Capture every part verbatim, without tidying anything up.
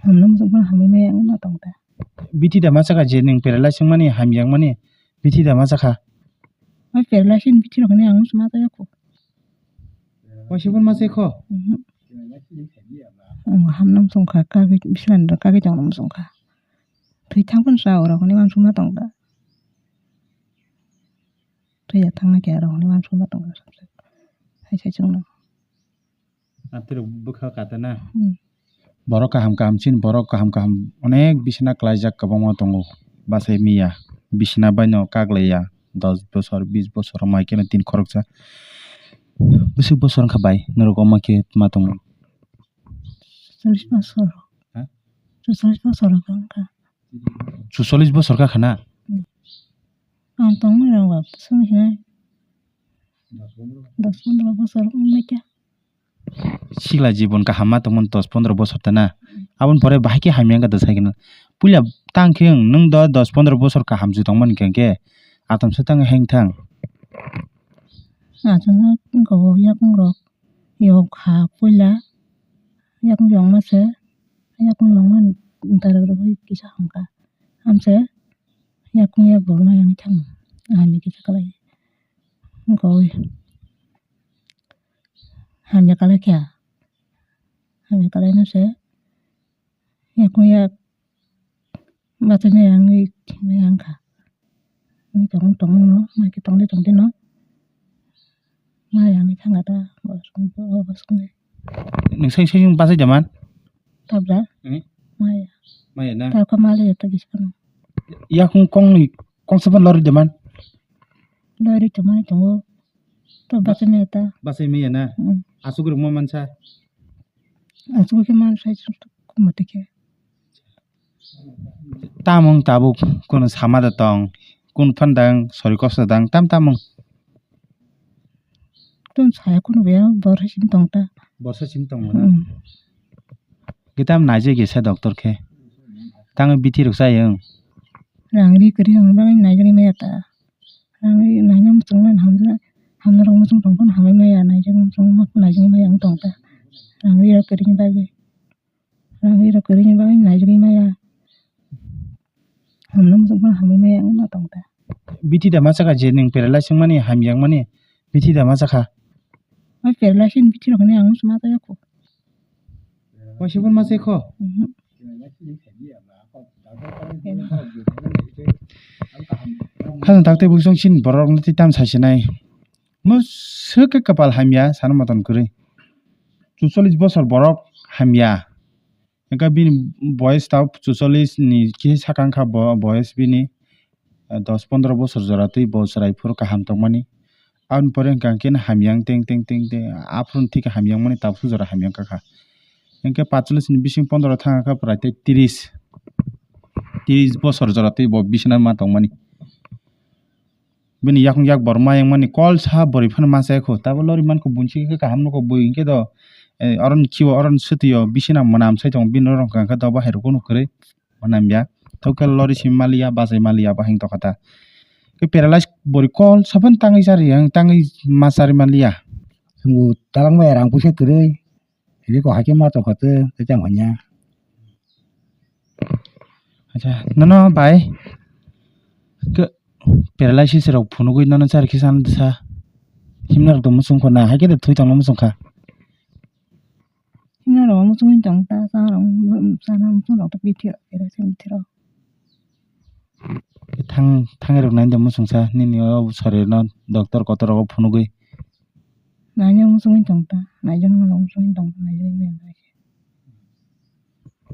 Hamno muchung phano hamwi maya wngwi ma tong ta. Bithi da ma chakha je nwng paralyze wngmani, hamya wngmani, bithi da ma chakha? O paralyze ni bithi rok hinwi ang muchung ma chaya kho. Waisa phano ma chai kho? Mhm. Ang hamno muchung kha, kagwi bislan rok kagwi tongno muchung kha. Thwi thang phano cha oro hinwi uansukma tong ta. Thwi ya thangna khe aro hinwi uansukma tong ta. Hai sai chwngno. Atirok bwkha kata na. Hmm. Borok kaham kaham chini, borok kaham kaham onek bisina klaijak kwbangma tongo. Bachai miya, bisina baino kaglaiya, dos bosor, bis bosor mai kheno tin khoroksa. Bwswk bosor wngkha bai, norok omo khe ma tongo? Chwcholish bosor. Ha? Chwcholish bosor wngkha. Chwcholish bosor kha khana? Hmm. Ang tongmani rang ba bwswk hinai. Dos pondro bosor wngmai kha. Sikla jibon kaham ma tongmani dos pondro bosor ta na? Aboni pore bahai khe hamya wngkha da sai kheno. Puila tang khe nwng do dos pondro bosor kaham se tongmani hwnkhe atomsa tang heng thang. Achomsa wngkha o yakung rok. Yok ha puila yakung yongma se, yakung yongma ni darok rok bai kisa hamkha. Hamse yakung yak bolma yang thang. Hamya kisa kalai. Goi. Hamya kalai kha. Hamya kalai no se yakung yak Bachai maya wngwi maya wngkha. Wngwi tongmung tongmung no, mai khe tongde tongde no. Maya wngwi thangkha ta, bo song bo, bo song de. Nwng sai sai bachai da man? Tabra? Hmm? Maya. Maya na? Tabkha mali ya ta giskano. Yakung kong ni, kong saban lori da man? Lori to mani tongo. To bachai maya ta. Bachai maya na? Hmm. Asuk rok ma mansa? Asuk khe man sai sung tuk mate khe. Tamung tabuk kunu sama da tong, kun phan dang, sori kosa dang, tam tamung. Tun saya kunu be borsa sim tong ta. Borsa sim tong na? Hmm. Kitam naijak gesa doctor khe. Tang bithi rok chayung. Rang ri kri ang bagwi naijak maya ta. Rang ri naina muchung man hamla, hamna rok muchung tong phano hamwi maya, naijak muchung ma naijak maya ang tong ta. Rang ri rok kri bagwi. Rang iro kwrwini bagwi naigwi maya. Hamno muchung phano hamwi maya wngwi ma tong ta. Bithi da ma chakha je nwng paralyze wngmani, hamya wngmani, bithi da ma chakha? O paralyze ni bithi rok hinwi ang muchung ma chaya kho. Waisa phano ma chai kho? Mhm. Khajang tak tei buisong chini borok rok no tei tam sa sinai. Mwswk khe kwpal hamya, sana motom kwrwi. Chucholish bosor borok hamya. Hwnkhe bini boyes tao chucholish ni khe saka wngkha bo-, boyes bini, eh, dos pondro bosor jora twi bo chwrai phuru kaham tongmani. Aboni pore hwnkha khe hamya wng teng teng teng teng aphuru thik hamya wngmani tabuk jora hamya wngkha kha. Hwnkhe pacholish ni bising pondro thang kha pwrai tei tris, tris bosor jora twi bo bisina ma tongmani. Bini yakung yak bor ma yang mani kol sa bwrwi phano ma chaya kho. Tabuk lori mankho buinsai khe kaham nukho bui hinkhe do, eh, oroni khibo oroni swtwi o bisina mwnam sai tongo bini norok hwnkha khe dobo hai rwkhe kwrwi mwnam ya. Thok khe lori simi maliya bachai maliya bo hang tokha ta. Khe paralyze bwrwi kol sa phano tangwi charwi yang tangwi ma charwi maliya. Chwngbo talangma erang puisa kwrwi. Riko haikhe ma tongkha tei tei tamo hanya. Acha, nono bai, ke paralysis rok phunugwi nono chari khe sana disa. Himna rok tongmo chwngkho na, haikhe de thwi tongmo chwngkha. Himna rok omo chwngwi tongkha, chana rok, chana rok tong rok tei bithi rok, bithi rok. Thang, thangwi rok nai de muchungsa, nini o sorry no doctor kotor rogo phunugwi. Naina muchungwi tongta, naijak no muchungwi tongta, naijak no.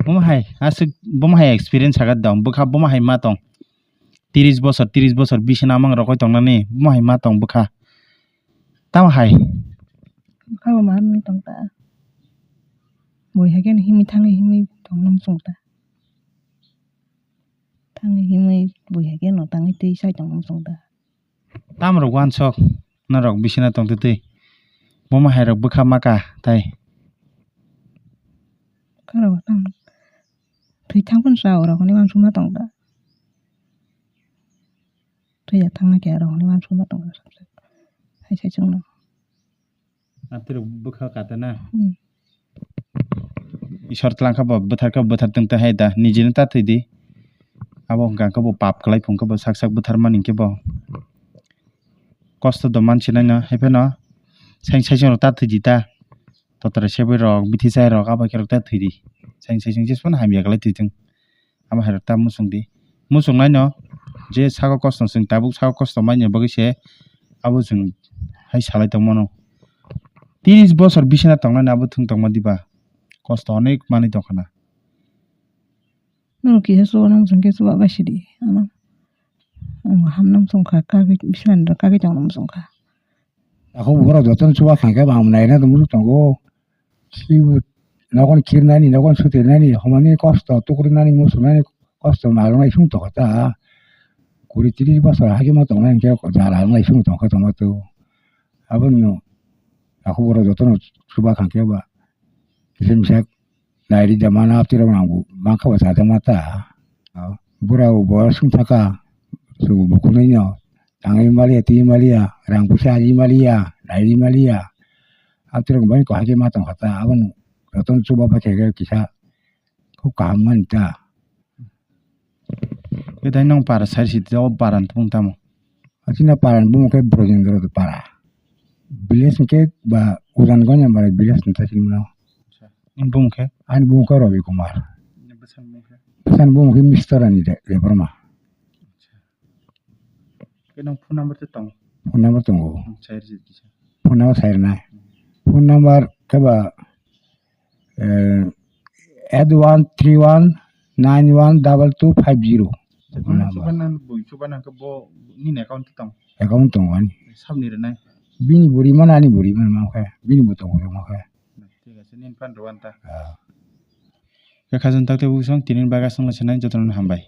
Bomo hai, aswk bomo hai experience sagat dong, bwkha bomo hai ma tong. Tris bosor, tris bosor bisina mang rokoi tongnani, bomo hai ma tong bwkha. Tamo hai. Bwkha bo ma nwi tongta. Bui hai khe himwi thangwi himwi tongna muchungta. Thangwi himwi bui hai khe no tangwi twi sai tongna muchungta. Tamrok uansok norok bisina tongtwtwi bomo hairok bwkha maka tai. Khorok tang thwi thang phano cha rok hinwi uansukma tongda. Thwi ya thangna khe rok hinwi uansukma tongda. Hai sai chwngno. Atirok bwkha kata na? Hmm. Isor tlang khe bo bwthar khe bwthar tong tong hai da, nijino ta thwi di. Abo hwnkha khe bo pap kwlai phung khe bo sak sak bwtharmani hwnkhe bo kosto do mansinai no, hai phano saing saisung rok ta thwi di ta. Totore sebwi rok, bithi chai rok, abo khe rok ta thwi di. Saing saisung jesphano hamya kwlai thwi thung. Abo hai rok ta muchung di. Muchung nai no je sago kosto, chwng tabuk sago kosto manya bagwi se abo chwng hai salai tong mano. Tris bosor bisina tong nani abo thung tong ma diba? Kosto onek manwi tong kha na. Nwng kisa chuba nang chwng khe chuba bai sidi. Ano. Ang hamnam chwng kha, kagwi, bisina ni kagwi tong nam chwng kha. Ako borok jotono chuba kha khe bo ang naina tong muchung tongo. Sibo nokon kirnani, nokon sutirnani, homani kosto, tukrinani, muchungnani kosto, malwnai sung tokha ta. Kuri tris bosor hagi ma tongnai hwnkhe jala wngnai sung tongkha tongma to. Abono ako borok jotono chuba kha khe ba kisa misa nairwk da mano, aptirok nangbo mankha ba chajakma ta. Bura bo sung thaka, chwng bo khwnwi no tangwi maliya, twi maliya, rang puisa aji maliya, nairwi maliya. Aptirok bai ko hagi ma tongkha ta, abono jotono chuba bai khe kisa khub kaham mani ta. Bethai nong para sari sidi o para ni bumung tamo? Asina para ni bumung khe Brojendra para. Village hwnkhe ba Udan Gonyamara village ni ta sini mano. Nini bumung khe? Ani bumung khe Ravi Kumar. Bwsani bumung khe? Bwsani bumung khe Mister Ani De-, Debbarma. Khe nong phone number tei tong? Phone number tongo. Sai rwdi kisa. Phone number sai rwnai. Phone number khe ba, eh, eight one three one nine one double two five zero. Chubanan bui chubanan khe bo nini account tong? Account tongo ani. Sabni rwnai? Bini buri mano ani buri mano ma khe. Bini bo tongo ma khe. Thik ase, nini phone rwna ta. Ah. Khe khajang takte busong tini bagwi aswk no sinai jotono hambai.